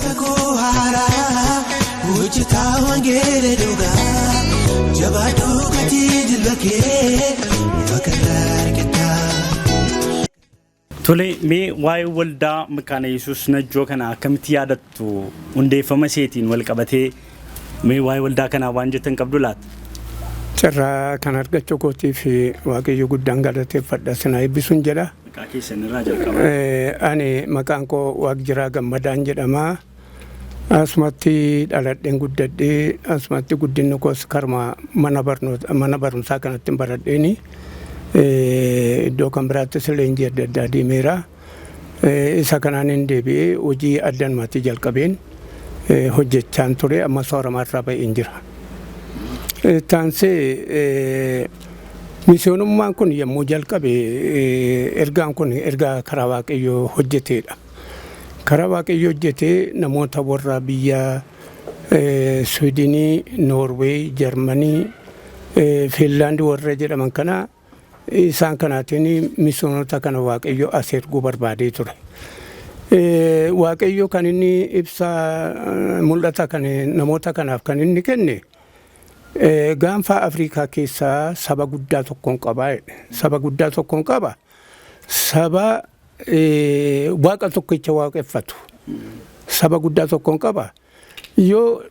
Kakuu haaraa hojjetaa wangeela dhugaa jabaadhuu gatii jilba kee bakka argataa. Tole, mee waa'ee waldaa Makaana Yesuus Najjoo kana akkamitti yaadattu? Hundeeffama isheetiin wal qabatee mee waa'ee waldaa kanaa waan jettan qabdu laata? Carraa kan argachuu kootiif Waaqayyo guddaan galateeffadha, sinaa eebbisuun jedha. Maqaa keessan irraa jalqaba. Ani maqaan koo Waaqjiraa Gammadaan jedhama. Asumatti dhaladheen guddadhee, asumatti guddinni koos karma mana barnoota mana barumsaa kanatti baradheeni. Iddoo kan biraattis leenjii adda addaa deemeera. Isa kanaan hin deebi'ee hojii addanumatti jalqabeen hojjechaan ture, amma soorama irraa ba'een jira. Taansee misiyoonummaan kun yommuu jalqabe, ergaan kun ergaa karaa Waaqayyoo hojjeteedha. Karaa Waaqayyoo hojjetee namoota warra biyya Swiidinii, Noorweey, Jarmanii, Fiinlaand warra jedhaman kana, isaan kanaatiin misiyoonota kana Waaqayyo as erguu barbaadee ture. Waaqayyo kan inni ibsa mul'ata kan namoota kanaaf kan inni kenne, gaanfa Afrikaa keessaa saba guddaa tokkoon qaba. Saba guddaa tokkoon qaba. Saba Waaqa tokkicha waaqeffatu. Saba guddaa tokkoon qaba. Yoo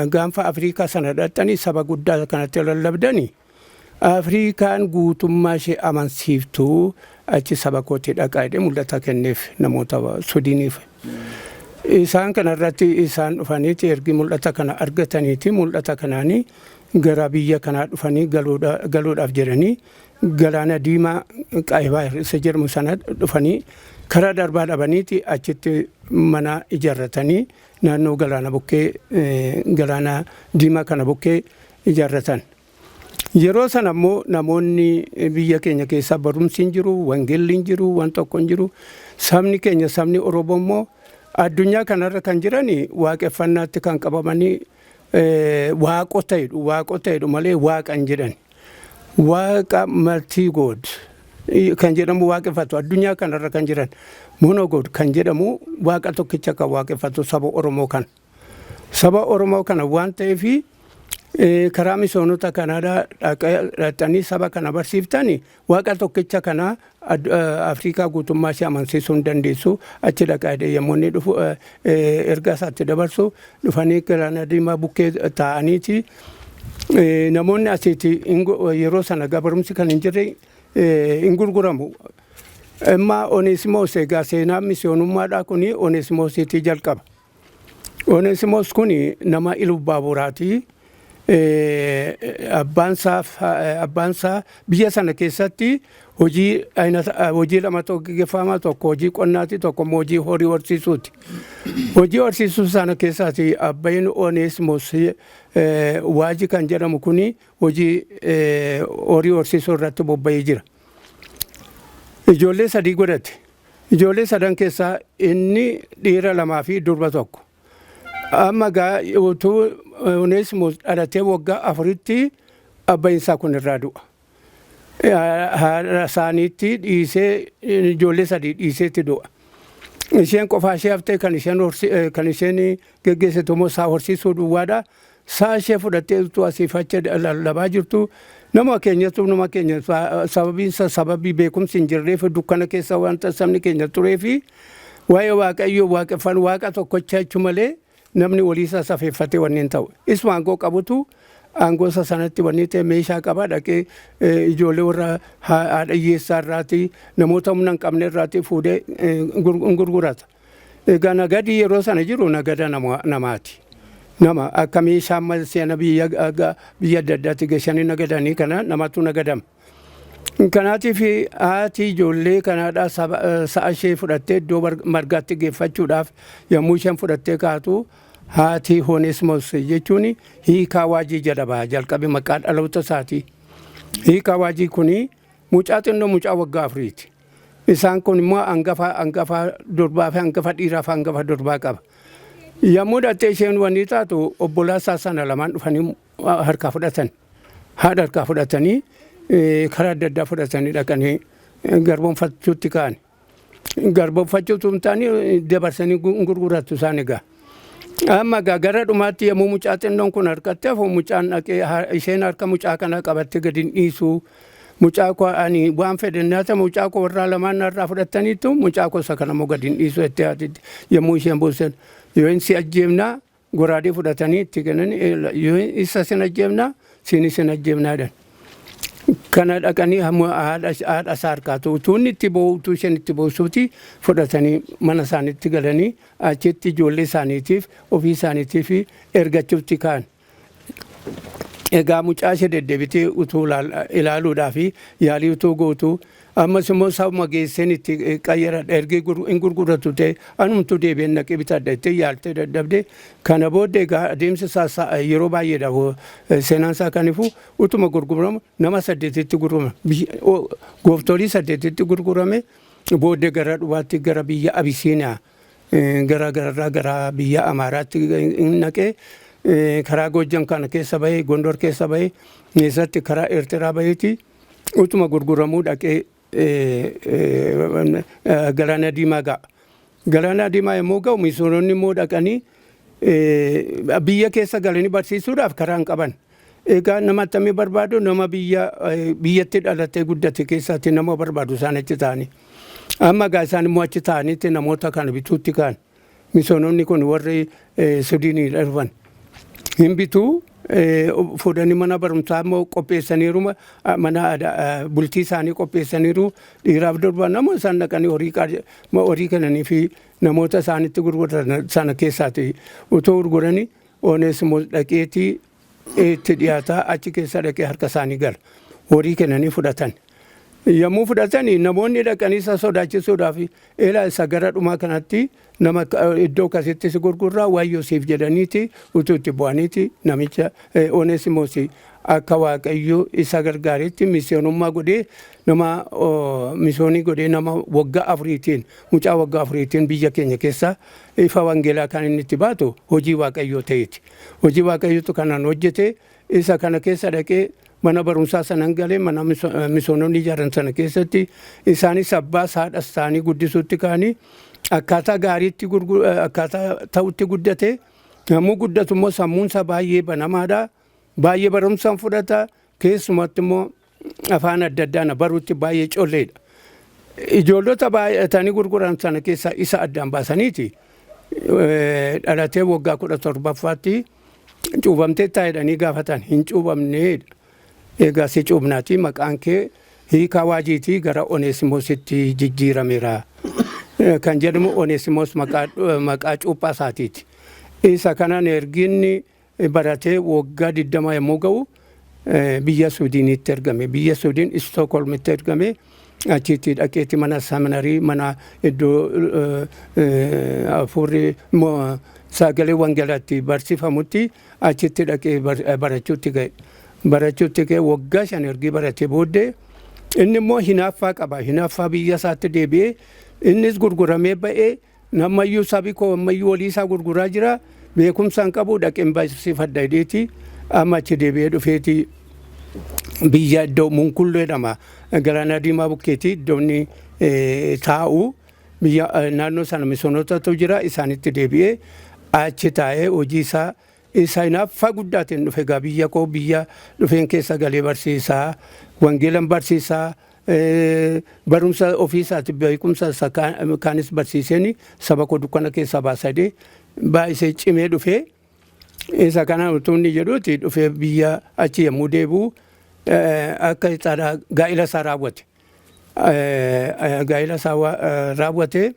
gaanfa Afrikaa sana dhaqxanii saba guddaa kanatti lallabdanii, Afrikaan guutummaa ishee amansiiftuu, achi saba kootii dhaqaa jedhee mul'ata kenneef namoota Sudiiniif. Isaan kanarratti isaan dhufaniiti, ergi mul'ata kana argataniiti, mul'ata kanaanii gara biyya kanaa dhufanii galuudhaaf jedhanii galaana diimaa Qaayibaa isa jedhamu sana dhufanii karaa darbaa dhabaniiti achitti mana ijaarratanii naannoo galaana bukkee, galaana diimaa kana bukkee ijaarratan. Yeroo sana immoo namoonni biyya keenya keessaa barumsi hin jiru, wangeelli hin jiru, waan tokko hin jiru. Sabni keenya, sabni Oromoo immoo addunyaa kanarra kan jiran waaqeffannaatti kan qabamanii waaqota jedhu, waaqota jedhu malee waaqa hin jedhan. Waaqa multi god kan jedhamu waaqeffatu addunyaa kanarra kan jiran. Mono god kan jedhamu, waaqa tokkicha kan waaqeffatu saba Oromoo kana. Saba Oromoo kana waan ta'eef, karaa misoonota kanaadhaa dhaqxanii saba kana barsiiftanii waaqa tokkicha kana Afrikaa guutummaa ishee amansiisuu hin dandeessu, achi dhaqaa jedhee yommuu inni dhufu erga isaatti dabarsu, dhufanii galaana diimaa bukkee taa'aniiti, namoonni asiiti yeroo sana gabarumsi kan hin jirre hin gurguramu. Amma Oneesimoos, egaa seenaa misiyoonummaadhaa kuni Oneesimoosiitii jalqaba. Oneesimoos kun nama Ilubbaaburaati. Abbaan isaa biyya sana keessatti hojii lamatu gaggeeffama: tokko hojii qonnaati, tokko immoo hojii horii horsiisuuti. Hojii horsiisuu sana keessaati abbaan Oneesimoos Waaji kan jedhamu kuni hojii horii horsiisuu irratti bobba'ee jira. Ijoollee sadii godhate. Ijoollee sadan keessaa inni dhiira lamaa fi durba tokko. Amma gaa utuu Oneesimoos dhalatee waggaa 4tti abbaan isaa kun irraa du'a. Haadha isaaniitti dhiisee, ijoollee sadii dhiiseetti du'a. Isheen qofaa ishee haftee kan isheen geggeessitu immoo isaa horsiisuu duwwaadha. Saa ishee fudhattee utuu asiif achi lallabaa jirtu, nama keenyatu, nama keenya, sababiin isaa sababii beekumsi hin jirreef, dukkana keessa wanta sabni keenya turee fi waa'ee Waaqayyo waaqeffan, waaqa tokkocha jechuu malee namni waliisaa safeeffatee wanni hin ta'u. Isuma aangoo qabutu aangoo isa sanatti wanni ta'e meeshaa qaba, dhaqee ijoollee warra haadha hiyyeessaa irraati, namoota humna hin qabne irraati fuudhee hin gurgurata. Egaa nagadi yeroo sana jiru nagada namaati. Nama akka meeshaa amma seena biyya biyya adda addaatti geessanii nagadanii kana namatu nagadama. Kanaatiif haati ijoollee kanaadhaa sa'a ishee fudhattee iddoo margaatti geeffachuudhaaf yommuu isheen fudhattee kaatu, haati Oneesimoos jechuun Hiikaa Waajii jedhama jalqabe maqaa dhaloota isaati. Hiikaa Waajii kuni mucaa xinnoo, mucaa waggaa 4ti. Isaan kun immoo hangafa durbaa fi hangafa dhiiraa fi hangafa durbaa qaba. Yommuu dhattee isheen wanni taatu, obbolaa isaa sana lamaan dhufanii harkaa fudhatan. Haadha harkaa fudhatanii karaa adda addaa fudhatanii dhaqanii garboonfachuutti ka'an. Garboomfachuu utuu hin taane dabarsanii gurguratu isaan egaa. Amma egaa gara dhumaatti yommuu mucaa xinnoon kun harkatti hafu, mucaan dhaqee isheen harka mucaa kana qabattee gadi hin dhiisu. Mucaa koo ani waan fedhe nyaata, mucaa koo warraa lamaan narraa fudhattaniitu, mucaa koo isa kana immoo gadi hin dhiisu jettee haati yommuu isheen buusen, yoo inni si ajjeefnaa, goraadee fudhatanii itti kennan, yoo isa sin ajjeefnaa, siin sin ajjeefnaa jedhan. Kana dhaqanii haadha isaa harkaatu utuu inni itti boo'u, utuu isheen itti boossuuti fudhatanii mana isaaniitti galanii achitti ijoollee isaaniitiif ofii isaaniitiif ergachuutti ka'an. Egaa mucaa ishee deddeebitee utuu ilaaluudhaa fi yaalii utuu gootu, ammas immoo sabuma geesseen itti qayyaradha, ergi hin gurguratu ta'e anumtuu deebi'een naqee bitadha jettee yaaltee dadhabde. Kana booddee egaa adeemsa isaa yeroo baay'eedha seenaan isaa kan ifu. Utuma gurguramu nama saddeetitti gurgurame, gooftolii saddeetitti gurgurame. Booddee gara dhumaatti gara biyya Abisiiniyaa, gara gararraa gara biyya Amaaraatti naqee, karaa Goojjam kana keessa bahee, Gondor keessa bahee, keessatti karaa Eertiraa baheeti utuma gurguramuu dhaqee Galaana Diimaa ga'a. Galaana Diimaa yommuu ga'u, misoononni immoo dhaqanii biyya keessa galanii barsiisuudhaaf karaa hin qaban. Egaa nama akkamii barbaadu? Nama biyya biyyatti dhalatee guddate keessaatti nama barbaadu isaan achi ta'anii. Amma egaa isaan immoo achi ta'aniitti namoota kana bituutti ka'an. Misoononni kun warri Sudiinii dhufan. Hin bituu, fuudhanii mana barumsaa immoo qopheessaniiru, mana bultii isaanii qopheessaniiru. Dhiiraaf durba nama isaan dhaqanii horii kennanii fi namoota isaanitti gurguran sana keessaati utuu gurguranii, Oneesimoos dhaqeetii itti dhiyaataa, achi keessa dhaqee harka isaanii gala. Horii kennanii fudhatan. Yommuu fudhatanii, namoonni dhaqanii isa sodaachisuudhaaf, "Eelaa, isa gara dhumaa kanatti nama iddoo akkasitti si gurgurraa, wayyoo siif," jedhaniiti utuu itti bu'aniiti, namicha Oneesimoos akka Waaqayyo isa gargaaretti misiyoonummaa godhee, nama misoonii godhee, nama waggaa 4tiin, mucaa waggaa 4tiin biyya keenya keessa ifa wangeelaa kan inni itti baatu hojii Waaqayyoo ta'eeti. Hojii Waaqayyootu kanaan hojjete. Isa kana keessa dhaqee mana barumsaa sanan galee, mana misoononni ijaaran sana keessatti isaanis abbaa haadhas ta'anii guddisuutti ka'anii, akkaataa gaariitti, akkaataa ta'utti guddate. Yommuu guddatu immoo sammuunsa baay'ee banamaadha. Baay'ee barumsaan fudhata. Keessumatti immoo afaan adda addaan baruutti baay'ee colleedha. Ijoollota baay'atanii gurguran sana keessaa isa addaan baasaniiti. Dhalatee waggaa 17ffaatti cuubamtee taa'edhanii gaafatan, hin cuubamneedha. Egaa si cuubnaati, maqaan kee Hiikaa Waajiitii gara Oneesimoositti jijjiirameera. Kan jedhamu Oneesimoos maqaa cuuphaa isaatiiti. Isa kanaan erginni baratee waggaa 20 yommuu ga'u biyya Suudiinitti ergame. Biyya Suudiin Istookholmitti ergame. Achitti dhaqeetti mana seminarii, mana iddoo hafuurri sagalee wangeelaatti barsiifamutti achitti dhaqee barachuutti ga'e. Barachuutti ga'e. Waggaa 5 ergii baratee booddee inni immoo hinaaffaa qaba. Hinaaffaa biyya isaatti deebi'ee, innis gurguramee ba'ee, nammayyuu sabi koo ammayyuu walii isaa gurguraa jira, beekumsa hin qabu, dhaqeen barsiifadha jedheeti amma achi deebi'ee dhufeeti biyya iddoo Munkulloo jedhama, Galaana Diimaa bukkeeti iddoo inni taa'u, biyya naannoo sana misoonotatu jira, isaanitti deebi'ee achi taa'ee hojii isaa isa hinaaffaa guddaatiin dhufe. Egaa biyya koo, biyya dhufeen keessa galee barsiisaa, wangeelan barsiisaa, barumsa ofiisaati beekumsa isa kaanis barsiiseen saba koo dukkana keessaa baasadee baay'isee cimee dhufee, isa kana utuu inni jedhuuti dhufee biyya achi yommuu deebi'u akka isaadhaa gaa'ila isaa raawwate. Gaa'ila isaa raawwate.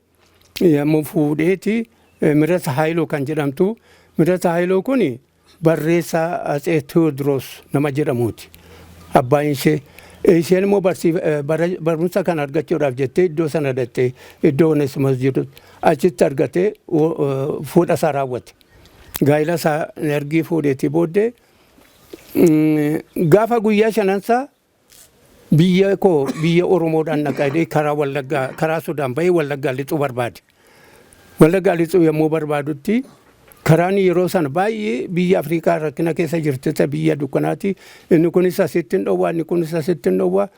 Yommuu fuudheeti Mirata Haayiluu kan jedhamtu. Mirata Haayiluu kun barreessaa Atsee Tewoodiroos nama jedhamuuti. Abbaan ishee. Isheen immoo barumsa kana argachuudhaaf jettee iddoo sana dhattee, iddoo Oneesimoos jiru achitti argatee fuudha isaa raawwate. Gaa'ila isaa ergii fuudheetii booddee gaafa guyyaa shanansaa biyya koo, biyya Oromoodhaan dhaqee karaa Wallaggaa, karaa Sudaan bahee Wallaggaa lixuu barbaade. Wallaggaa lixuu yommuu barbaadutti karaan yeroo sana baay'ee biyya Afrikaa rakkina keessa jirti, biyya dukkanaati. Inni kunis asitti hin dhowwaa, inni kunis asitti hin dhowwaa.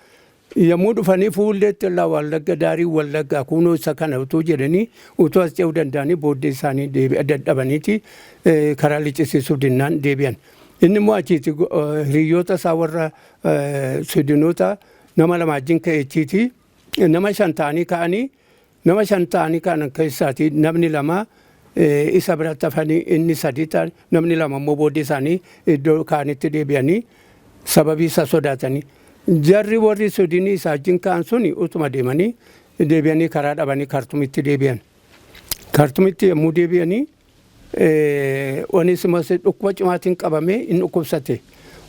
Yommuu dhufanii fuulleetti illaa Wallagga daarii Wallaggaa kunoo isa kana utuu jedhanii utuu as ce'uu danda'anii booddee isaanii deebi'a dadhabaniiti karaa liccisiisuuf dinnaan deebi'an. Inni immoo achiiti hiriyoota isaa warra Suudinoota nama lama wajjin ka'eechiiti nama 5 ta'anii ka'anii, nama 5 ta'anii ka'an keessaati namni 2 isa biratti hafanii, inni 3 ta'an, namni 2 immoo booddee isaanii iddoo kaanitti deebi'anii sababii isa sodaatanii. Jarri warri Suudinii isaa wajjin ka'an suni utuma deemanii deebi'anii karaa dhabanii Kaartumitti deebi'an. Kaartumitti yommuu deebi'anii Onesimos dhukkuba cimaatiin qabamee inni dhukkubsate.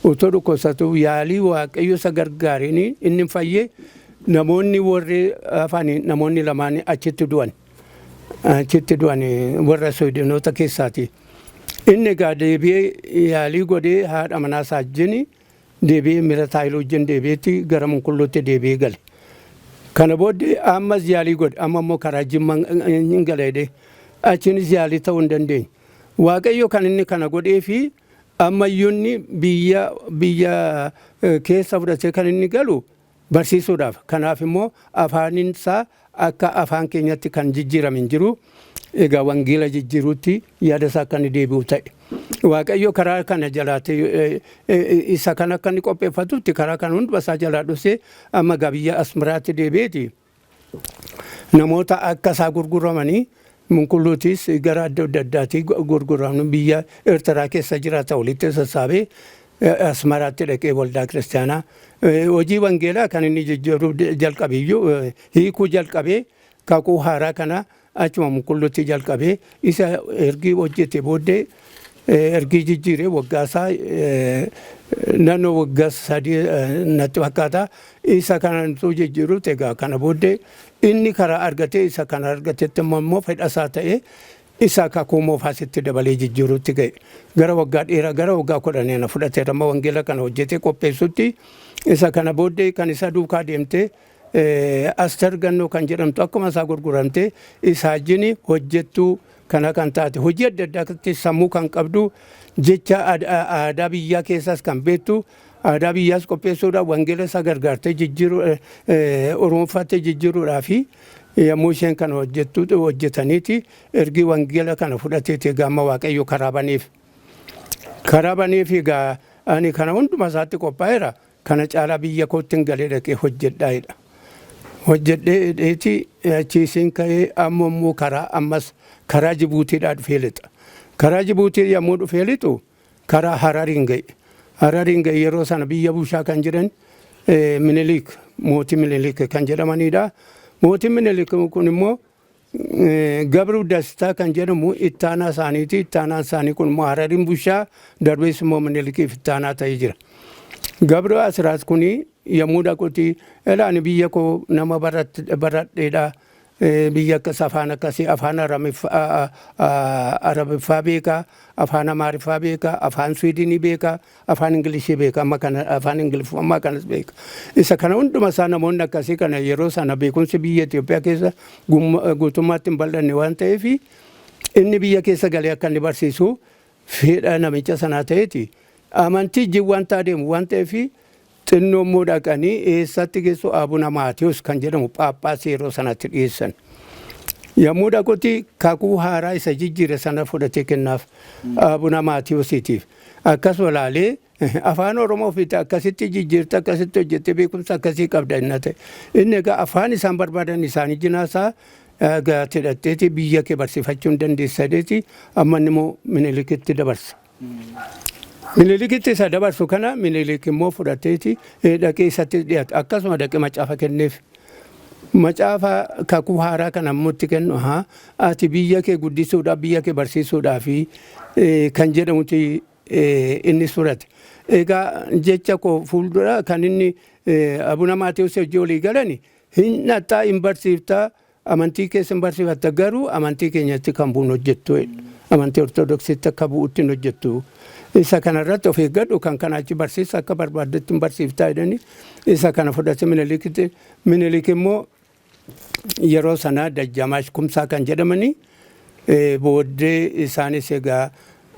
Utuu dhukkubsatu yaalii Waaqayyo isa gargaareen inni fayyee, namoonni warri hafan namoonni lamaan achitti du'an. Achitti du'an warra Suudinoota keessaati. Inni egaa deebi'ee yaalii godhee haadha manaa isaa wajjin deebi'ee Mira Taayiluu wajjin deebi'eetti gara Munkulluutti deebi'ee gale. Kana booddee ammas yaalii godhe, amma immoo karaa Jimma hin gala jedhee achiinis yaalii ta'uu hin dandeenye. Waaqayyo kan inni kana godhee fi ammayyuunni biyya keessa fudhatee kan inni galu barsiisuudhaaf. Kanaaf immoo afaanin isaa akka afaan keenyatti kan jijjiirame hin jiru. Egaa wangeela jijjiiruutti yaada isaa akka inni deebi'u ta'e. Waaqayyo karaa kana jalaatee isa kan akka inni qopheeffatutti karaa kana hunduma isaa jalaa dhusee amma egaa biyya Asmaraatti deebi'eeti. Namoota akka isaa gurguramanii Munkulluutis gara adda addaatti gurguramu biyya Eertiraa keessa jiraata walitti sassaabee Asmaraatti dhaqee waldaa kiristaanaa hojii wangeelaa kan inni jijjiiruu jalqabiyyuu hiikuu jalqabee kakuu haaraa kana achuma Munkulluutti jalqabee isa ergii hojjete booddee ergii jijjiiree waggaa isaa naannoo waggaa 3 natti fakkaata, isa kanatu jijjiiruuti. Egaa kana booddee inni karaa argatee isa kana argatetti immoo fedha isaa ta'ee isa kakuu moofaasitti dabalee jijjiiruutti ga'e. Gara waggaa dheeraa, gara waggaa 10 na fudhateera amma wangeela kana hojjetee qopheessutti. Isa kana booddee kan isa duukaa deemtee Aster Gannoo kan jedhamtu akkuma isaa gurguramte isaa wajjin hojjettuu kana kan taate, hojii adda addaatti sammuu kan qabdu, jecha aadaa biyyaa keessaas kan beektu, aadaa biyyaas qopheessuudhaaf wangeela isaa gargaartee jijjiiruu oromoffattee jijjiiruudhaa fi yommuu isheen kana hojjettu hojjetaniiti ergi wangeela kana fudhateeti egaa amma Waaqayyo karaa baneef. Karaa baneef, egaa ani kana hunduma isaatti qophaa'eera, kana caalaa biyya kootti hin galee dhaqee hojjedhaa jedha. Hojjedhee dheeti achi isiin ka'ee amma immoo karaa ammas karaa Jibuutiidhaa dhufee lixa. Karaa Jibuutii yommuu dhufee lixu karaa Harariin ga'e. Harariin ga'e, yeroo sana biyya bushaa kan jedhan Minilik, mootii Minilik kan jedhamanidha. Mootiin Minilik kun immoo Gabruu Dastaa kan jedhamu ittaanaa isaaniiti. Ittaanaan isaanii kun immoo Harariin bushaa darbees immoo Minilikiif ittaanaa ta'ee jira. Gabruu Asiraat kuni yommuu dhaquti, "Ilaani, biyya koo nama baradheedha. Biyya akkas afaan akkasii, afaan Arabiffaa beekaa, afaan Amaariffaa beekaa, afaan Swiidinii beekaa, afaan Ingilishii beeka, amma kana afaan Ingiliffaa kanas beeka." Isa kana hunduma isaa namoonni akkasii kana yeroo sana beekumsi biyya Itoophiyaa keessa guutummaatti hin bal'anne waan ta'eef inni biyya keessa galee akka inni barsiisu fedha namicha sanaa ta'eeti. Amantii jin wanta adeemu waan ta'eef xinnoo immoo dhaqanii eessatti geessu, Abuna Maatiyus kan jedhamu Phaaphaasii yeroo sanatti dhiyeessan. Yommuu dhaqutti kakuu haaraa isa jijjiire sana fudhatee kennaaf Abuna Maatiyusiitiif. Akkasuma ilaalee, "Afaan Oromoo ofiitti akkasitti jijjiirte, akkasitti hojjette, beekumsa akkasii qabda," inni ta'e. Inni egaa afaan isaan barbaadan isaanii jinaasaa gaati hidhatteeti biyya kee barsiifachuu hin dandeessa jedheeti amma inni immoo Minilikitti dabarsa. Minilikitti isa dabarsu kana Minilik immoo fudhateeti dhaqee isatti dhiyaate, akkasuma dhaqee macaafa kenneef. Macaafa kakuu haaraa kana immoo itti kennu, "Haa, ati biyya kee guddisuudhaaf, biyya kee barsiisuudhaaf," kan jedhamuti inni fudhate. Egaa jecha koo fuuldura kan inni Abuna Maatewos hojii olii galani, "Hin dhaqxaa, hin barsiiftaa, amantii keessa hin barsiifatta, garuu amantii keenyatti kan bu'uun hojjettu, amantii Ortodoksiitti akka bu'utti hin hojjettu. Isa kanarratti of eeggadhu, kan kana achi barsiisa akka barbaaddetti hin barsiiftaa," jedhani isa kana fudhate Minilikitti. Minilik immoo yeroo sana Dajjamaash Kumsaa kan jedhamani booddee isaanis egaa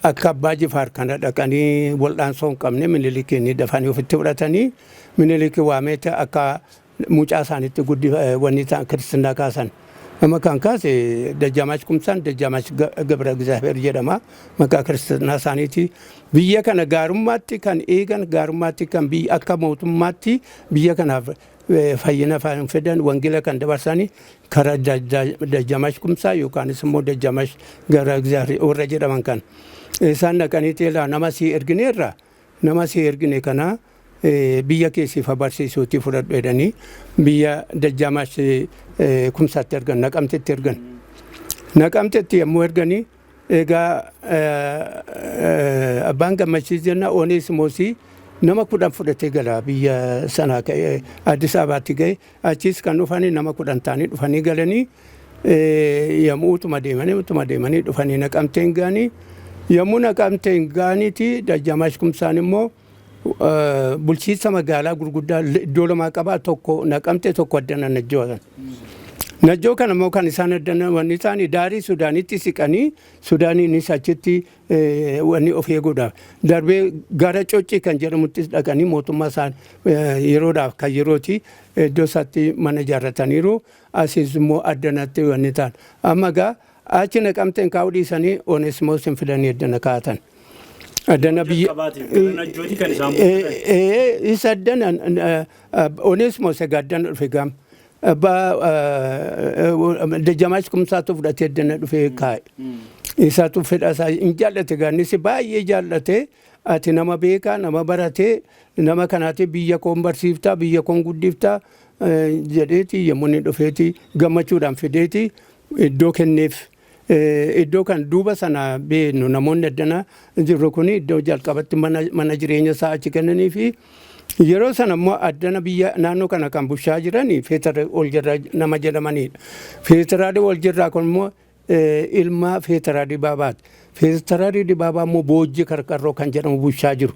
akka Abbaa Jifaar kana dhaqanii wal'aansoo hin qabne Minilikiin dafanii ofitti fudhatanii Minilik waameeti akka Mucaa isaaniitti wanni kiristinnaa kaasan. Nama kan kaase Dajjaamaach Kumsaan Dajjaamaach Gabra Egzaabeer jedhama. Maqaa kiristinnaa isaaniiti. Biyya kana gaarummaatti kan eegan, gaarummaatti kan biyya akka mootummaatti biyya kanaaf fayyina fidan, wangeela kan dabarsanii karaa Dajjaamaach Kumsaa yookaanis immoo Dajjaamaach Gabra Egzaabeer warra jedhaman kan. Isaan dhaqanii nama sii ergineerra, nama sii ergine kana biyya keessiif barsiisuutti fudhadhu jedhanii biyya Dajjaamaach Kumsaatti ergan, Naqamtetti ergan. Naqamtetti yommuu erganii, egaa abbaan Gammachiis jenna Oneesimoosii nama 10 fudhatee gala. Biyya sanaa ka'ee Addis Ababaatti ga'e. Achiis kan dhufanii nama 10 ta'anii dhufanii galanii, yommuu utuma deemanii dhufanii Naqamteen ga'anii, yommuu Naqamteen ga'aniiti Dajjaamaach Kumsaan immoo bulchiinsa magaalaa gurguddaa iddoo lamaa qabaa, tokko Naqamte, tokko addana Najjoo kan. Najjoo kana immoo kan isaan addana wanni isaanii daarii Sudaanitti siqanii, Sudaaniinis achitti wanni of eeguudhaaf darbee gara Coccii kan jedhamuttis dhaqanii mootummaa isaan yeroodhaaf kan yerooti iddoo isaatti mana ijaarrataniiru. Asiis immoo addanatti wanni ta'an. Amma egaa achi Naqamteen kaa'uu dhiisanii Oneesimoos hin fidanii addana kaa'atan. Addana biyya. Najjooti kan isaan buufatan. Isa addana Oneesimoos egaa addana dhufe gaam. Abbaa Dajjamaach Kumsaatu fudhatee addana dhufee kaa'e. Isaatu fedha isaa hin jaallate, gaannis baay'ee jaallate. Ati nama beekaa, nama baratee, nama kanaati, biyya koon barsiiftaa, biyya koon guddiftaa jedheeti yommuu inni dhufeeti gammachuudhaan fideeti iddoo kenneef. Iddoo kan duuba sana beeknu namoonni addana jirru kun iddoo jalqabatti mana jireenya isaa achi kennanii fi yeroo sana immoo addana biyya naannoo kana kan bulchaa jiran Feetara Oljirraa nama jedhamanidha. Feetaraadii Oljirraa kun immoo ilma Feetaraa Dibaabaati. Feetaraa Dibaabaa immoo Boojjii Karkarroo kan jedhamu bulchaa jiru.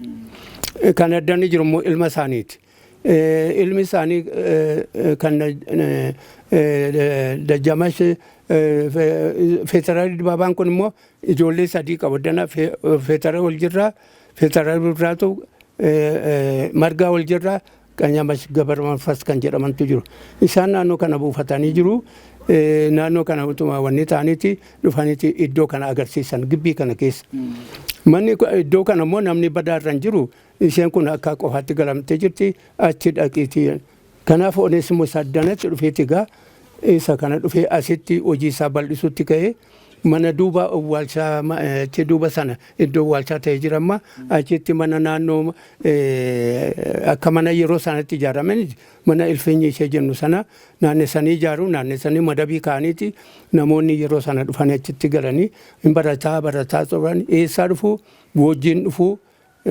Kan addana jiru immoo ilma isaaniiti. Ilmi isaanii kan Dajjamash Feetaraa Dibaabaan kun immoo ijoollee sadii qabu. Addana Feetaraa Oljirraa, Feetaraa Birraatu, Margaa Oljirraa, Qanyamash Gabar Manfas kan jedhamantu jiru. Isaan naannoo kana buufatanii jiru. Naannoo kana utuma wanni ta'aniiti dhufaniiti iddoo kana agarsiisan gibbii kana keessa. Manni iddoo kana immoo namni badaa irra hin jiru. Isheen kun akka qofaatti galamtee jirti, achi dhaqiitii. Kanaaf Oneesimoos addanatti dhufeeti egaa isa kana dhufee asitti hojii isaa bal'isuutti ka'ee mana duuba awwaalchaa, achi duuba sana iddoo awwaalchaa ta'ee jira amma, achitti mana naannoo akka mana yeroo sanatti ijaaraman mana ilfeenyi ishee jennu sana naannessanii ijaaru, naannessanii madabii kaa'aniiti namoonni yeroo sana dhufanii achitti galanii hin barataa barataa turan. Eessaa dhufuu? Boojjiin dhufuu,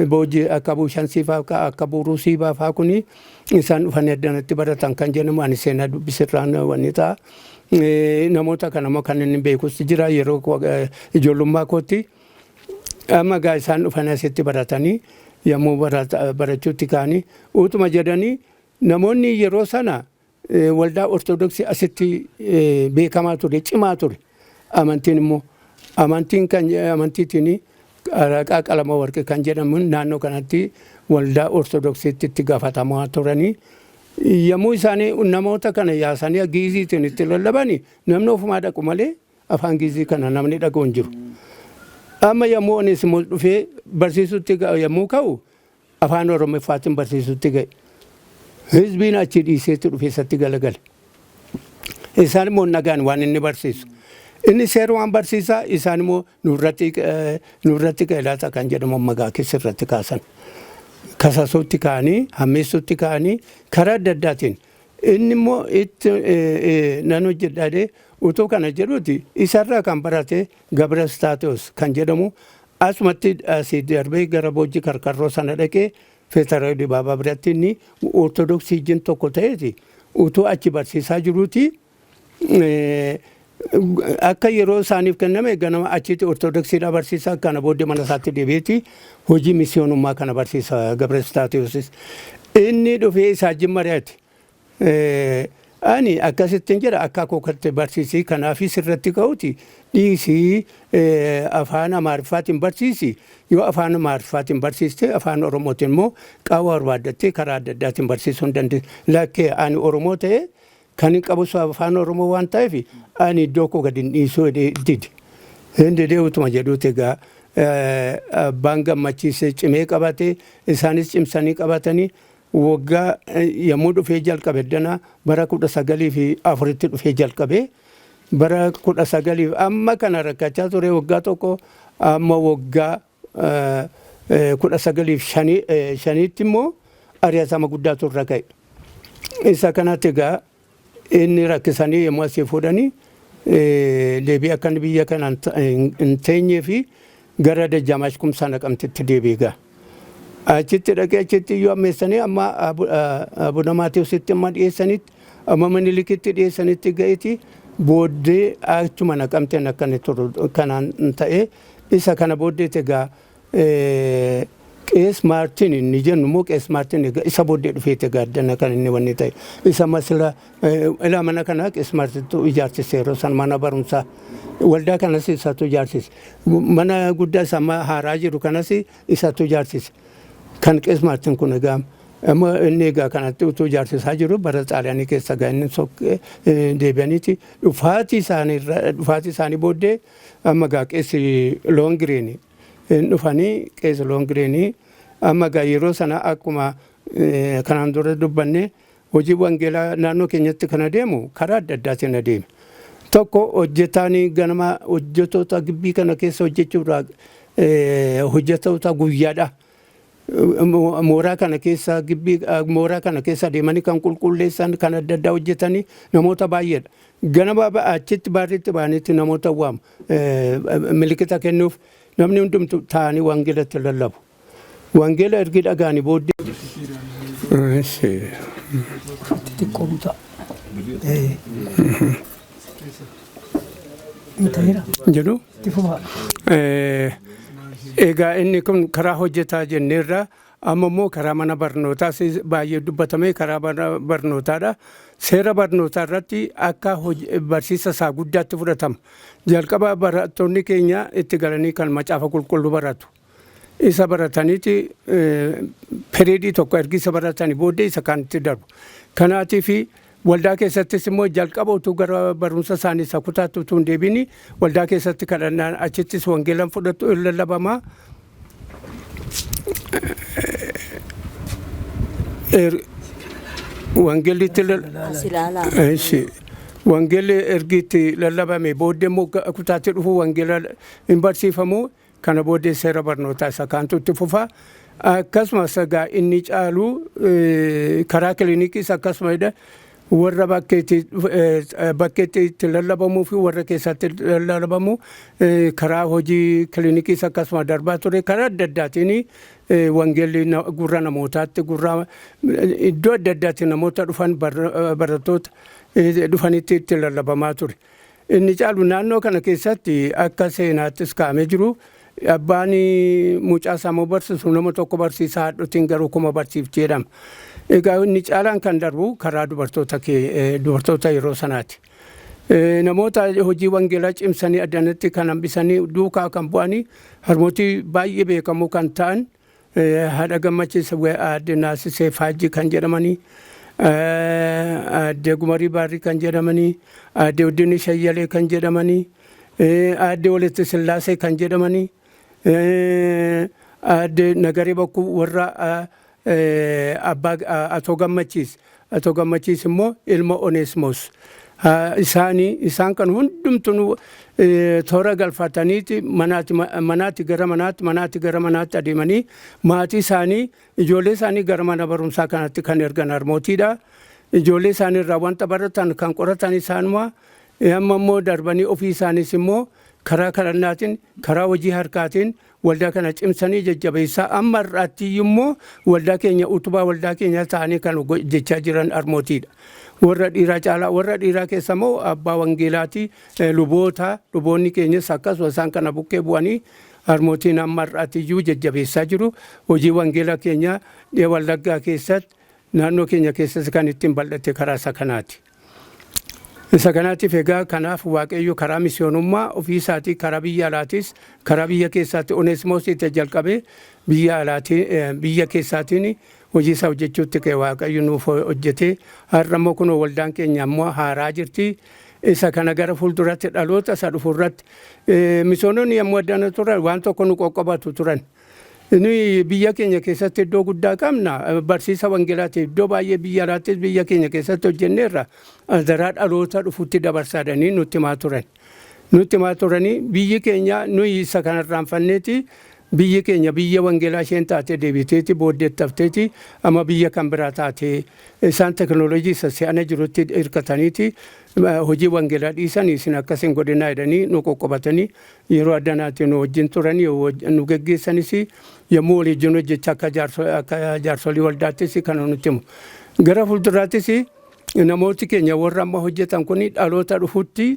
Boojii akka Buushansii fa'aa, akka Buurusii fa'aa kuni isaan dhufanii addanatti baratan kan jedhamu ani seenaa dubbisirraan wanni ta'a. Namoota kana immoo kan inni beekus jira yeroo ijoollummaa kootti. Amma gaa isaan dhufanii asitti baratanii yommuu barachuutti ka'anii utuma jedhanii namoonni yeroo sana waldaa Ortodoksii asitti beekamaa ture, cimaa ture. Amantiin immoo amantiin kan amantiitiin Araqaa Qalama Warqee kan jedhamu naannoo kanatti waldaa Ortodoksiitti itti gaafatamaa turanii yommuu isaanii namoota kana yaasanii Giiziitiin itti lallabanii namni ofumaa dhaqu malee afaan Giizii kana namni dhaqu hin jiru. Amma yommuu Oneesimoos dhufee barsiisutti yommuu ka'u afaan Oromoffaatiin barsiisutti ga'e. Hizbiin achi dhiiseetti dhufee isatti galagale. Isaan immoo nagaan waan inni barsiisu. Inni seerumaan barsiisaa, isaan immoo nurratti qeelaata kan jedhamu magaa keessa irratti kaasan. Kasasuutti ka'anii, hammeessuutti ka'anii karaa adda addaatiin inni immoo itti nan hojjedha jedhee utuu kana jedhuuti isarraa kan barate Gabra Staatos kan jedhamu asumatti asii darbee gara Boojji Karkarroo sana dhaqee Feetara Dibaabaa biratti inni Ortodoksii wajjin tokko ta'eeti utuu achi barsiisaa jiruuti akka yeroo isaaniif kenname ganama achitti Ortodoksiidha barsiisaa, kana booddee mana isaatti deebi'eeti hojii misiyoonummaa kana barsiisa Gabra Staatiyoosis. Inni dhufee isaa wajjin mari'ate. Ani akkasittiin jedha, akka kookatti barsiisii, kanaaf sirratti ka'uti dhiisii, afaan Amaariffaatiin barsiisi. Yoo afaan Amaariffaatiin barsiiste, afaan Oromootiin immoo qaawwa barbaaddattee karaa adda addaatiin barsiisuu hin dandeessu. Lakkee, ani Oromoo ta'e kan hin qabu afaan Oromoo waan ta'eef ani iddoo koo gadi hin dhiisuu dide. Hin didee utuma jedhuuti, egaa abbaan Gammachiisee cimee qabate, isaanis cimsanii qabatanii, waggaa yommuu dhufee jalqabe dana bara 1904tti dhufee jalqabe. Bara 19 amma kana rakkachaa ture, waggaa tokko amma waggaa 1905tti immoo ari'atama guddaatu irra ka'e. Isa kanatti egaa inni rakkisanii yommuu asii fuudhanii deebii akka inni biyya kana hin teenyee fi gara Dajjaamaash Kumsaa Naqamtitti deebi'e egaa. Achitti dhaqee achitti iyyuu ammeessanii amma Abuna Maatewositti amma dhiyeessanitti, amma Minilikitti dhiyeessanitti ga'eeti, booddee achuma Naqamteen akka inni turu kanaan ta'e. Isa kana booddeeti egaa Qees Maartin inni jennu immoo, Qees Maartin egaa isa booddee dhufeeti egaa addana kan inni wanni ta'e. Isa masila ilaa mana kanaa Qees Maartintu ijaarsise yeroo san mana barumsaa. Waldaa kanas isatu ijaarsise. Mana guddaa isa amma haaraa jiru kanas isatu ijaarsise. Kan Qees Maartin kun egaa amma inni egaa kanatti utuu ijaarsisaa jiru bara Xaaliyaanii keessa egaa inni sokkee deebi'aniiti dhufaatii isaanii booddee amma egaa Qeessi Loongiriin dhufanii, Qeessi Loongiriinii amma egaa yeroo sana akkuma kanaan dura dubbanne hojii wangeelaa naannoo keenyatti kan adeemu karaa adda addaatiin adeeme. Tokko, hojjetaan ganama hojjettoota gibbii kana keessa hojjechuudhaa hojjettoota guyyaadha. Mooraa kana keessa, gibbii mooraa kana keessa adeemanii kan qulqulleessan, kan adda addaa hojjetanii namoota baay'eedha. Ganama achitti baarriitti ba'anitti namoota waamu, milikita kennuuf, namni hundumtu taa'anii wangeelatti lallabu. Wangeela ergi dhagaanii booddee. Xiqqoo butaa. Ta'eera. Jedhu. Itti fufaa. Egaa inni kun karaa hojjetaa jenneerra, amma immoo karaa mana barnootaas baay'ee dubbatame, karaa mana barnootaadha. Seera barnootaa irratti akka barsiisa isaa guddaatti fudhatama. Jalqaba barattoonni keenya itti galanii kan macaafa qulqulluu baratu. Isa barataniiti periodii tokko ergi isa baratanii booddee isa kaanitti darbu. Kanaatiif waldaa keessattis immoo jalqaba utuu gara barumsa isaanii isa kutaatti utuu hin deebiin waldaa keessatti kadhannaan, achittis wangeelan fudhatu, hin lallabamaa. Wangeelli itti As ilaalaa. Eshi. Wangeelli ergi itti lallabame booddee immoo kutaatti dhufu, wangeela hin barsiifamu. Kana booddee seera barnootaa isa kaantu itti fufa. Akkasumas egaa inni caalu karaa kiliinikiis akkasuma warra bakkeetti itti lallabamuu fi warra keessatti lallabamu, karaa hojii kiliinikiis akkasuma darbaa ture. Karaa adda addaatiin wangeelli gurra namootaatti, gurra iddoo adda addaatti namoota dhufan, barattoota dhufanitti itti lallabamaa ture. Inni caalu naannoo kana keessatti akka seenaattis kaa'amee jiru, abbaan mucaa isaa immoo barsiisu nama tokko barsiisa, haadhotiin garuu kuma barsiifti jedhama. Egaa inni caalaan kan darbu karaa dubartoota yeroo sanaati. Namoota hojii wangeelaa cimsanii addanatti kan hambisanii duukaa kan bu'anii harmootii baay'ee beekamoo kan ta'an, haadha Gammachiisa, aadde Naasisee Faajjii kan jedhamanii, aadde Gumarii Baarrii kan jedhamanii, aadde Uddinii Shayyalee kan jedhamanii, aadde Walitti Sillaasee kan jedhamanii, aadde Nagaree Bokkuu, warra abbaa Atoo Gammachiis. Atoo Gammachiis immoo ilma Oneesmoos. Isaanii isaan kan hundumtuu toora galfataniiti manaati manaatti gara manaatti, manaatti gara manaatti adeemanii maatii isaanii, ijoollee isaanii gara mana barumsaa kanatti kan ergan harmootiidha. Ijoollee isaanii irraa wanta baratan kan qoratan isaanuma. Amma immoo darbanii ofii isaaniis immoo karaa kadhannaatiin, karaa hojii harkaatiin waldaa kana cimsanii jajjabeessaa amma har'aatti immoo waldaa keenya utubaa waldaa keenya ta'anii kan hojjechaa jiran harmootiidha. Warra dhiiraa caalaa, warra dhiiraa keessa immoo abbaa wangeelaati, luboota, luboonni keenyas akkasuma isaan kana bukkee bu'anii harmootiin amma har'aatti iyyuu jajjabeessaa jiru. Hojii wangeela keenya dhiya Wallaggaa keessatti, naannoo keenya keessatti kan ittiin bal'ate karaa isa kanaati. Isa kanaatiif egaa kanaaf Waaqayyo karaa misiyoonummaa ofii isaatii karaa biyya alaatis karaa biyya keessaatti Oneesimoositti jalqabee biyya alaatii biyya keessaatiin hojii isaa hojjechuutti ka'e. Waaqayyo nuuf hojjetee har'a immoo kunoo waldaan keenya immoo haaraa jirti. Isa kana gara fuulduratti dhaloota isa dhufu irratti misiyoononni yommuu addana turan waan tokko nu qoqqobatu turan. Nuyi biyya keenya keessatti iddoo guddaa qabna. Barsiisa wangeelaati iddoo baay'ee biyya alaattis biyya keenya keessatti hojjenneerra. Daraa dhaloota dhufutti dabarsaadhanii nutti himaa turan. Nutti himaa turanii biyyi keenya nuyi isa kanarraanfanneeti biyyi keenya biyya wangeelaa isheen taate deebiteeti booddeetti hafteeti amma biyya kan biraa taate isaan teknooloojii isa si'ana jirutti hirkataniiti hojii wangeelaa dhiisanii isin akkas hin godhinaa jedhanii nu qoqqobatanii yeroo addanaatti nu wajjin turanii nu geggeessanis yommuu walii wajjin hojjechaa akka jaarsolii waldaattis kana nutti himu. Gara fuulduraattis namooti keenya warra amma hojjetan kun dhaloota dhufutti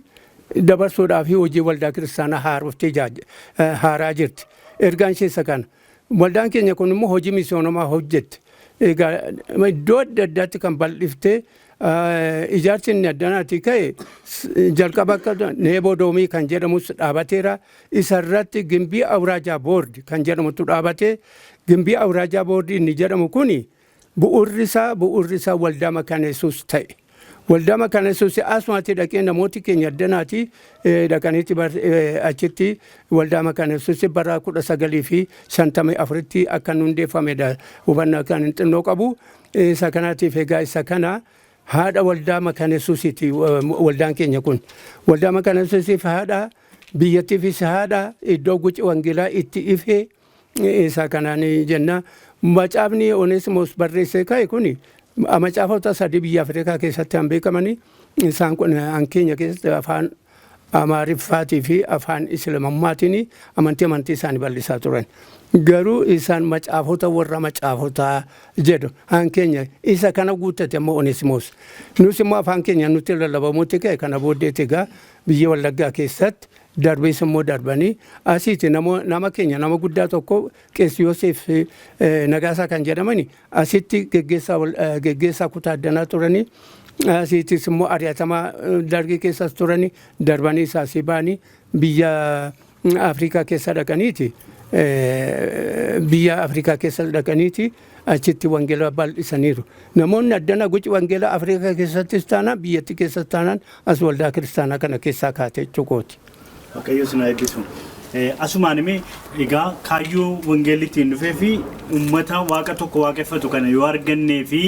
dabarsuudhaaf hojii waldaa kiristaanaa haaroftee haaraa jirti. Ergaan ishee isa kana. Waldaan keenya kun immoo hojii misiyoonomaa hojjette. Egaa iddoo adda addaatti kan bal'iftee ijaarsi inni addanaatti ka'e jalqaba akka Neeboo Doomii kan jedhamus dhaabateera. Isarratti Gimbii Awuraajaa Boord kan jedhamutu dhaabatee Gimbii Awuraajaa Boord inni jedhamu kuni bu'uurri isaa waldaa Makaana Yesuus ta'e. Waldaa Makaana Yesuus asumatti dhaqee namooti keenya addanaati dhaqaniiti achitti waldaa Makaana Yesuus bara 1954tti akka hundeeffamedha hubannaa kan xinnoo qabu. Isa kanaatiif egaa isa kana haadha waldaa Makaana Yesuusiiti waldaan keenya kun. Waldaa Makaana Yesuusiif haadha, biyyattiifis haadha, iddoo guci wangeelaa itti ifee isa kanaan jenna. Macaafni Oneesimoos barreessee ka'e kuni macaafota sadii biyya Afrikaa keessatti kan beekamanii isaan kun an keenya keessatti afaan Amaariffaatii fi afaan Islamammaatiin amantii isaanii bal'isaa turan. Garuu isaan macaafota warra macaafotaa jedhu an keenya isa kana guuttate immoo Oneesimoos. Nus immoo afaan keenya nutti lallabamutti ka'e. Kana booddeetti egaa biyya Wallaggaa keessatti darbees immoo darbanii asiiti nama keenya nama guddaa tokko Qees Yoosef Nagaasaa kan jedhamani asitti geggeessaa kutaa addanaa turanii, asiittis immoo ari'atamaa dargii keessas turanii, darbanii isaasii ba'anii biyya Afrikaa keessa dhaqaniiti. Biyya Afrikaa keessa dhaqaniiti achitti wangeela bal'isaniiru. Namoonni addana guci wangeela Afrikaa keessattis taanaan biyyattii keessas taanaan as waldaa kiristaanaa kana keessaa kaate jechuukooti. Waaqayyo isin haa eebbisu. Asumaan imee egaa kaayyoo wangeelli ittiin dhufee fi uummata waaqa tokko waaqeffatu kana yoo argannee fi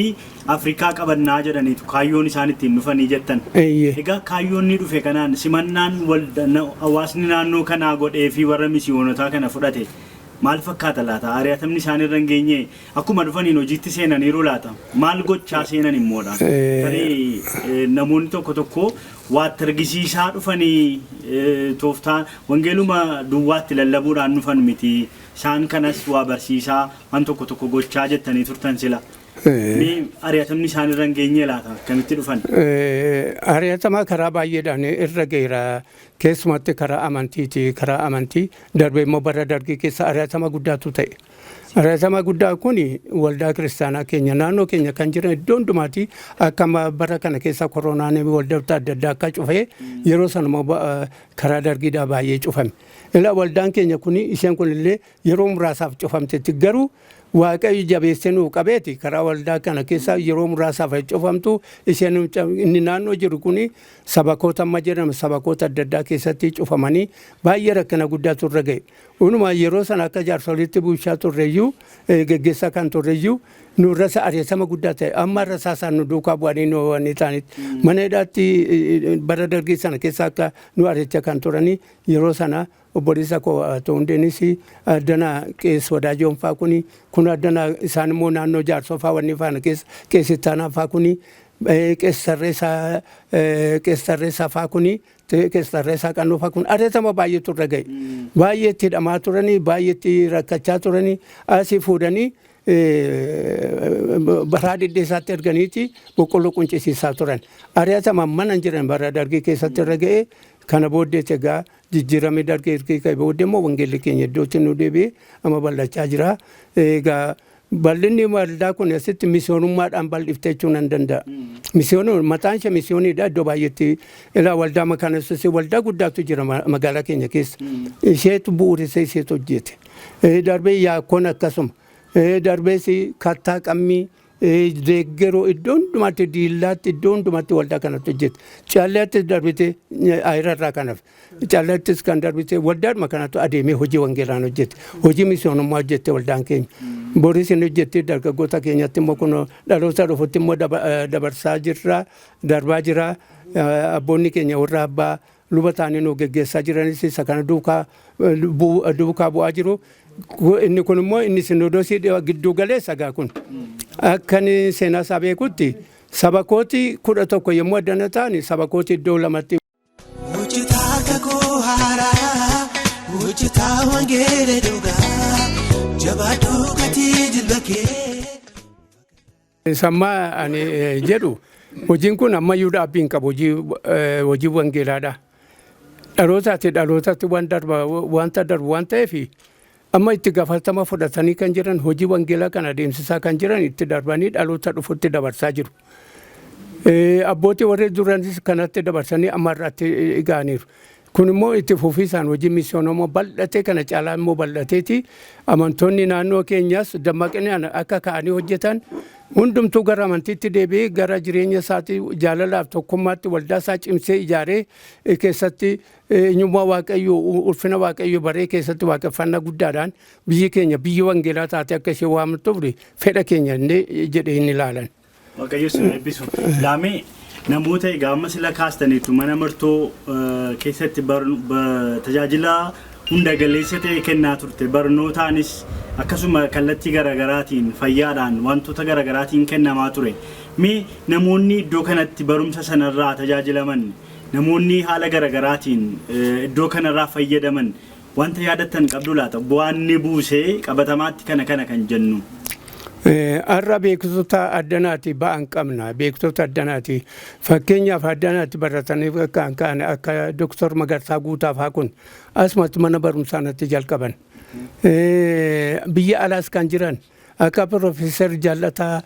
Afrikaa qabannaa jedhaniitu kaayyoon isaan ittiin dhufanii jettan. Egaa kaayyoon inni dhufe kanaan simannaan hawaasni naannoo kanaa godhee fi warra misiyoonotaa kana fudhate maal fakkaata laata? Ari'atamni isaan irra hin geenye akkuma dhufaniin hojiitti seenaniiru laata? Maal gochaa seenan immoodha? Tarii namoonni tokko tokko waatti argisiisaa dhufanii tooftaa wangeeluma duwwaatti lallabuudhaan dhufan miti. Isaan kanas waa barsiisaa waan tokko tokko gochaa jettanii turtan sila. Mee ari'atamni isaan irra hin geenye laata? Akkamitti dhufan? Ari'atama karaa baay'eedhaan irra geera. Keessumatti karaa amantiiti. Karaa amantii darbee immoo bara dargii keessa ari'atama guddaatu ta'e. Ari'atama guddaa kun waldaa kiristaanaa keenya naannoo keenya kan jiran iddoo hundumaati akka bara kana keessa koronaan waldoota adda addaa akka cufee yeroo sana immoo karaa dargiidhaa baay'ee cufame. Ilaa waldaan keenya kun isheen kun illee yeroo muraasaaf cufamtetti, garuu Waaqayyo jabeessee nuu qabeeti karaa waldaa kana keessa yeroo muraasaaf cufamtu isheen inni naannoo jiru kun sabakoota amma jedhamu sabakoota adda addaa keessatti cufamanii baay'ee rakkina guddaatu irra ga'e. Unumaa yeroo sana akka jaarsoliitti bulchaa turreyyuu, geggeessaa kan turreyyuu, nurra ari'atama guddaa ta'e amma irra isaan nu duukaa bu'anii nu wanni ta'anitti mana hidhaatti bara dargii sana keessa akka nu ari'achaa kan turanii yeroo sana obboleessa koo Hundeenis addana Qees Wadaajoon faa kuni kun addana isaan immoo naannoo Jaarsoo faa wanni faana keessa Qees Ittaanaa faa kuni, Qees Tarreessaa faa kuni, Qees Tarreessaa Qannoo faa kun ari'atama baay'eetu irra ga'e. Baay'ee itti hidhamaa turanii, baay'ee itti rakkachaa turanii, asii fuudhanii baraa dhidheessaatti erganiiti boqqolloo quncisiisaa turan. Ari'atama mana hin jiran bara dargii keessatti irra ga'e. Kana booddeetti egaa jijjiiramee dargii ergee ka'e booddee immoo wangeelli keenya iddootti nu deebi'ee amma bal'achaa jira. Egaa Bal'inni waldaa kun asitti misiyoonummaadhaan bal'ifte jechuun nan danda'a. Misiyoon mataan ishee misiyooniidha iddoo baay'eetti ilaa waldaa Makaana Yesuusii waldaa guddaatu jira magaalaa keenya keessa. Isheetu bu'uurisee isheetu hojjete. Darbee yaakkoon akkasuma. Darbees kattaa qammii deeggaroo iddoo hundumaatti diillaatti iddoo hundumaatti waldaa kanatti hojjete. Caalleettis darbite ayirarraa kanaaf. Caalleettis kan darbite waldaadhuma kanatti adeemee hojii wangeelaan hojjete. Hojii misiyoonummaa hojjette waldaan keenya. Boris inni hojjette dargaggoota keenyatti immoo kun dhaloota dhufutti immoo dabarsaa jirra darbaa jira. Abboonni keenya warra abbaa luba ta'anii nu geggeessaa jiranis isa kana duukaa bu'aa jiru. Inni kun immoo inni sinodoosii gidduu galeessa gaa kun. Akka inni seenaa isaa beekutti saba kooti 11 yommuu addana ta'an saba kooti iddoo lamatti. Hojjetaa kakuu haaraa, hojjetaa wangeela dhugaa, jabaadhuu gatii jilba kee. Sammaa ani jedhu hojiin kun ammayyuu dhaabbii hin qabu hojii wangeelaadha. Dhalootatti dhalootatti waan darba wanta darbu waan ta'eef amma itti gaafatama fudhatanii kan jiran hojii wangeelaa kana adeemsisaa kan jiran itti darbanii dhaloota dhufutti dabarsaa jiru. Abbootii warri duranis kanatti dabarsanii amma irratti ga'aniiru. Kun immoo itti fufiisaan hojii misiyoonomoo bal'atee kana caalaa immoo bal'ateeti amantoonni naannoo keenyaas dammaqinaan akka ka'anii hojjetan hundumtuu gara amantiitti deebi'ee gara jireenya isaatii jaalalaaf tokkummaatti waldaa isaa cimsee ijaaree keessatti eenyummaa Waaqayyoo ulfina Waaqayyoo baree keessatti waaqeffannaa guddaadhaan biyyi keenya biyyi wangeelaa taate akka ishee waamtuuf fedha keenya illee jedhee hin ilaalan. Waaqayyo sin eebbisu. Laamee namoota egaa amma sila kaastaniitu mana martoo keessatti tajaajila hunda galeessa ta'e kennaa turte barnootaanis akkasuma kallattii garaagaraatiin fayyaadhaan wantoota garaagaraatiin kennamaa ture. Mee namoonni iddoo kanatti barumsa sanarraa tajaajilaman namoonni haala garaagaraatiin iddoo kanarraa fayyadaman wanta yaadattan qabdu laata bu'aan ni buusee qabatamaatti kana kana kan jennu. Har'a beektota addanaati ba'an qabna. Beektota addanaati. Fakkeenyaaf addanaatti baratanii kan ka'an akka Doktor Magarsaa Guutaa fa'aa kun asumatti mana barumsaa natti jalqaban. Biyya alaas kan jiran akka Profeesar Jaallataa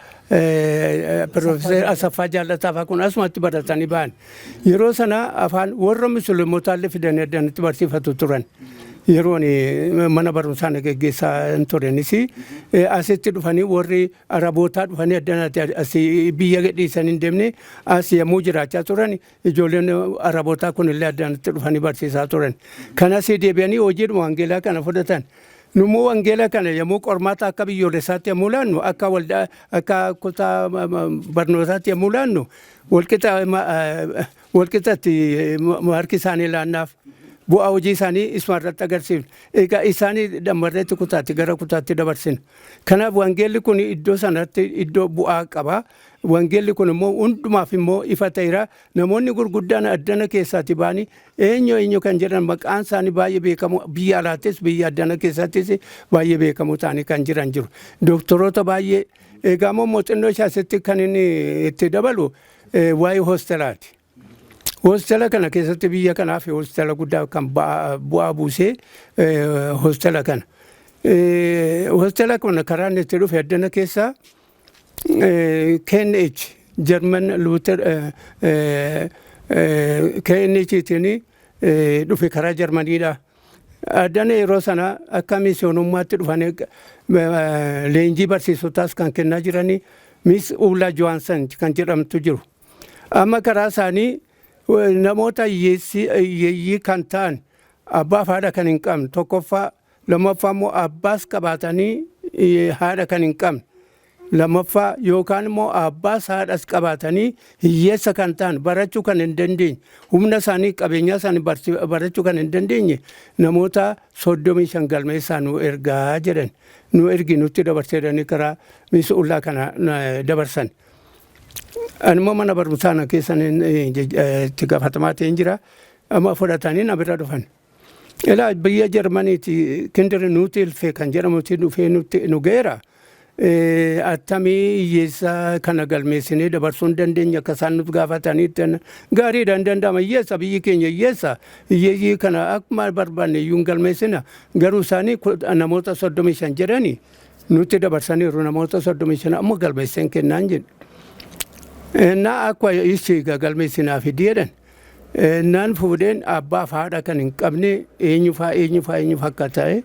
Profeesar Asaffaa Jaallataa fa'aa kun asumatti baratanii ba'an. Yeroo sana afaan warra musliimotaallee fidanii addanatti barsiifatu turan. Yeroo mana barumsaa na geggeessaa hin turenis asitti dhufanii warri arabootaa dhufanii addanatti asii biyya gadhiisanii hin deemne as yommuu jiraachaa turan ijoolleen arabootaa kunillee addanatti dhufanii barsiisaa turan. Kanas deebi'anii hojiidhuma wangeelaa kana fudhatan. Nummoo wangeela kana yommuu qormaata akka biyyoolessaatti yommuu laannu akka waldaa akka kutaa barnootaatti yommuu laannu walqixatti harki isaanii laannaaf. Bu'aa hojii isaanii isuma irratti agarsiifna. Egaa isaanii dammarreetti kutaatti gara kutaatti dabarsina. Kanaaf wangeelli kun iddoo sanatti iddoo bu'aa qaba. Wangeelli kun immoo hundumaaf immoo ifa ta'eera. Namoonni gurguddaan addana keessaati ba'anii eenyu eenyu kan jedhan maqaan isaanii baay'ee beekamu biyya alaattis biyya addana keessattis baay'ee beekamu ta'anii kan jiran jiru. Doktoroota baay'ee egaa immoo muuxannoo isaa asitti kan inni itti dabalu waa'ee hoostelaati. Hoostela kana keessatti biyya kanaaf hoostela guddaa kan bu'aa buusee hoostela kana. Hoostela kana karaa inni itti dhufe addana keessa KNH German Luther KNH tiin dhufe karaa Jarmaniidha. Addana yeroo sana akka misiyoonummaatti dhufanii leenjii barsiisotaas kan kennaa jiranii Miss Ulla Johansson kan jedhamtu jiru. Amma karaa isaanii namoota hiyyeeyyii kan ta'an abbaaf haadha kan hin qabne tokkoffaa lammaffaa immoo abbaas qabaatanii haadha kan hin qabne lammaffaa yookaan immoo abbaas haadhas qabaatanii hiyyeessa kan ta'an barachuu kan hin dandeenye humna isaanii qabeenya isaanii barachuu kan hin dandeenye namoota 35 galmeessaa nu ergaa jedhan nu ergi nutti dabarseedhanii karaa Miss Ullaa kana dabarsan. Ani immoo mana barumsaa na keessan itti gaafatamaa ta'een jira. Amma fudhatanii na bira dhufan. Ilaa biyya Jarmaniiti Kindernothilfe kan jedhamutti dhufee nutti nu ga'eera. Attamii hiyyeessa kana galmeessinee dabarsuu hin dandeenya akka isaan nuti gaafatanii gaariidha hin danda'ama hiyyeessa biyyi keenya hiyyeessa hiyyeeyyii kana akkuma barbaanne iyyuu hin galmeessina garuu isaanii namoota 35 jedhani Nutti dabarsaniiru namoota 35 amma galmeesseen kennaan jedhe. Innaa akka ishii galmeessinaa fidi jedhan. Naan fuudheen abbaa fi haadha kan hin qabne eenyufaa eenyufaa eenyufa akka ta'e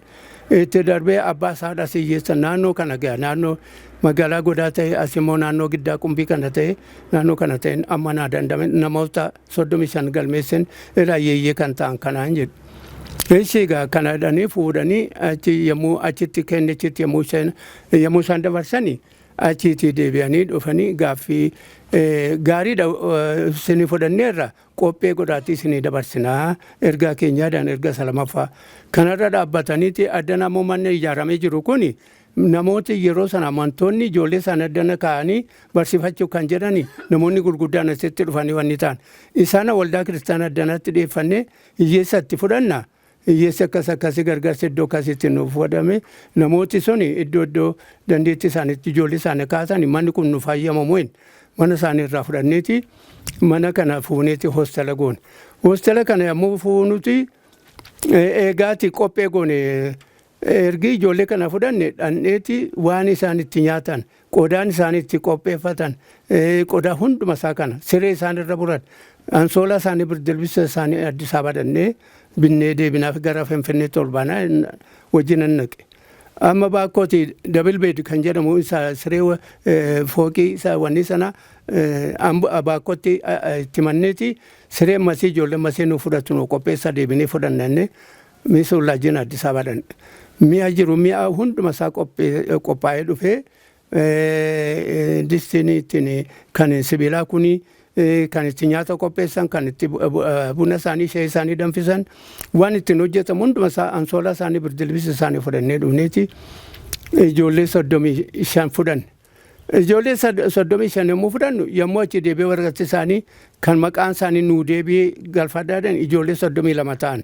itti darbee abbaa haadha hiyyeessa naannoo kana ga'a, naannoo magaalaa Godaa ta'e, as immoo naannoo Giddaa Qumbii kana ta'e, naannoo kana ta'e, amma naa dandame namoota 35 galmeessin irraa yeeyyee kan ta'an kanaan jedhu. Ishii egaa kana jedhanii fuudhanii achi yommuu achitti kennichitti yommuu isaan dabarsanii achiitii deebi'anii dhufanii gaaffii gaariidha, isinii fudhanneerra, qophee godhaatii isinii dabarsinaa ergaa keenyaadhaan. Erga isa lamaffaa kanarra dhaabbataniiti addana ammoo manni ijaaramee jiru kuni namooti yeroo sana amantoonni ijoollee isaanii addana kaa'anii barsiifachuu kan jedhani, namoonni gurguddaan asitti dhufanii wanni ta'an isaan waldaa kiristaanaa addanatti dhiyeeffannee hiyyeessa itti fudhanna. Hiyyeessi akkas akkasii gargaarsi iddoo akkasiitti nuuf fudhame, namooti suni iddoo iddoo dandeettii isaaniitti ijoollee isaanii kaasan, manni kun nuuf hayyamamu hin mana isaanii irraa fudhanneeti mana kana fuuneeti hoostela goone. Hoostela kana yommuu fuunuti eegaati qophee goone. Ergi ijoollee kana fudhanne dhandheeti waan isaan itti nyaatan, qodaan isaan itti qopheeffatan, qodaa hunduma isaa kana, siree isaan irra buran, ansoolaa isaanii, birdilbisa isaanii Addis Ababa dhannee binnee deebinaaf gara Finfinneetti ol baanaa wajjin nan naqe. Amma baakkooti double bed kan jedhamu isa siree fooqii isa wanni sana baakkootti itti manneeti siree masii ijoollee masii nu fudhatu nu qopheessa deebinee fudhanna miisullaajin Addis Ababa dhanne. Mi'a jiru, mi'a hunduma isaa qophaa'ee dhufee, distiin ittiin kan sibiilaa kuni, kan itti nyaata qopheessan, kan itti buna isaanii, shayii isaanii danfisan, waan ittiin hojjetamu hunduma isaa, ansoolaa isaanii, birdilbisa isaanii fudhannee dhufneeti ijoollee 35 fudhanne. Ijoollee 35 yommuu fudhannu, yommuu achi deebi'ee waraqatti isaanii kan maqaan isaanii nuu deebi'ee galfadhaadhaan ijoollee 32 ta'an.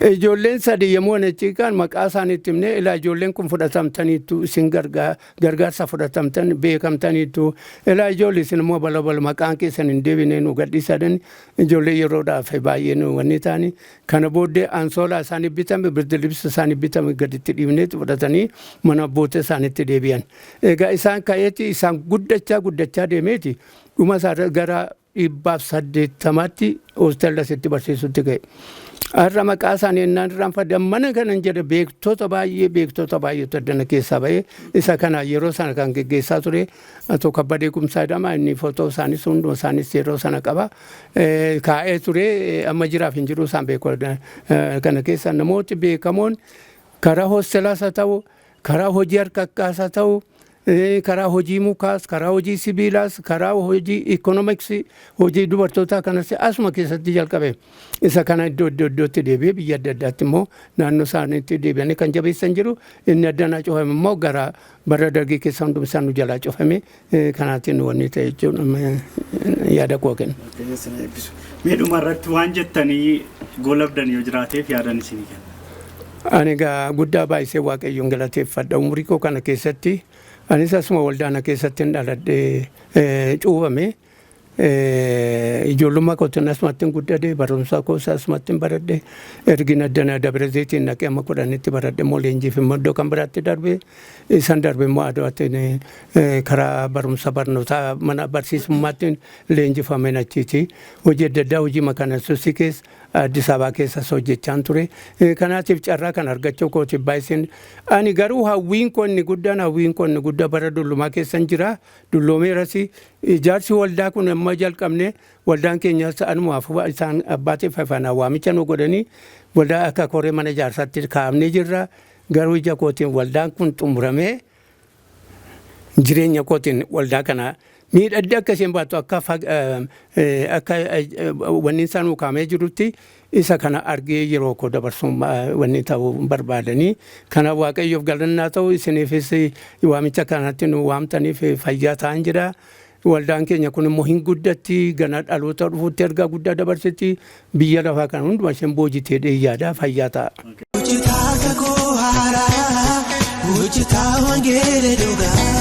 Ijoolleen sadi yommuu achi kaan maqaa isaanii itti himnee, ilaa ijoolleen kun fudhatamtaniitu, isin gargaarsa fudhatamtan beekamtaniitu, ilaa ijoollee isin immoo bala bala maqaan keessan hin deebine nu gadhiisan. Ijoollee yeroodhaaf baay'ee nu wanni ta'anii kana booddee ansoolaa isaanii bitame, birdilibsa isaanii bitame gaditti dhiibneetti fudhatanii mana abboota isaaniitti deebi'an. Egaa isaan ka'eeti isaan guddachaa guddachaa deemeeti dhuma isaa gara 180tti hoostella asitti barsiisutti ga'e. Har'a maqaa isaanii ennaan irraanfadhe, mana kanan jedhe, beektota baay'ee, beektota baay'eetu addana keessaa ba'ee. Isa kana yeroo sana kan geggeessaa ture Atoo Kabbadee Kumsaa jedhama. Inni footoo isaanis hunduma isaanis yeroo sana qaba. Kaa'ee ture, amma jiraaf hin jiru isaan beeku. Kana keessa namooti beekamoon karaa hoostelaas haa ta'u, karaa hojii harkakkaas haa ta'u, karaa hojii mukaas, karaa hojii sibiilaas, karaa hojii ikoonomiksii, hojii dubartootaa kanas asuma keessatti jalqabe. Isa kana iddoo iddoo iddootti deebi'ee biyya adda addaatti immoo naannoo isaaniitti deebi'anii kan jabeessan jiru. Inni addanaa cufame immoo gara bara Dargii keessa hundum isaa nu jalaa cufame. Kanaatiin wanni ta'e jechuudha yaada koo kenna. Waaqayyo isin eebbisu. Mee dhuma irratti waan jettanii goolabdan yoo jiraateef yaadan isinii kenna. Ani egaa guddaa baay'isee Waaqayyoon galateeffadha. Umurii koo kana keessatti anis asuma waldaana keessatti hin dhaladhee cuuphame. Ijoollummaa kootiin asumatti hin guddadhe, barumsa koos asumatti hin baradhe. Ergin addana Dabra Zayitiin dhaqee amma 10tti baradhe immoo leenjiif immoo iddoo kan biraatti darbe. Isan darbe immoo Aduwaatti karaa barumsa barnootaa mana barsiisummaatti leenjifameen achiiti. Hojii adda addaa, hojii Makaana Yesuusii keessa Addis Ababaa keessas hojjechaan ture. Kanaatiif carraa kan argachuu kootiif baay'iseen. Ani garuu hawwiin koo inni guddaan, hawwiin koo inni guddaa, bara dullumaa keessan jira. Dulloomeeras. Ijaarsi waldaa kun amma jalqabne, waldaan keenyas anumaaf isaan abbaatiif faana waamicha nu godhanii waldaa akka koree mana ijaarsaatti kaa'amnee jirra. Garuu ija kootiin waldaan kun xumuramee jireenya kootiin waldaa kana miidhagdee akka isheen baattu, akka wanni isaan nuu kaa'amee jirutti isa kana argee yeroo koo dabarsuun wanni ta'uu barbaadanii. Kana Waaqayyoof galannaa ta'u, isiniifis waamicha kanatti nu waamtaniif fayyaa ta'an jira. Waldaan keenya kun immoo hin guddatti, gana dhaloota dhufuutti ergaa guddaa dabarsiti, biyya lafaa kana hunduma isheen boojitee dheeyyaadha, fayyaa ta'a. Hojjetaa kakuu haaraa, hojjetaa wangeela dhugaa.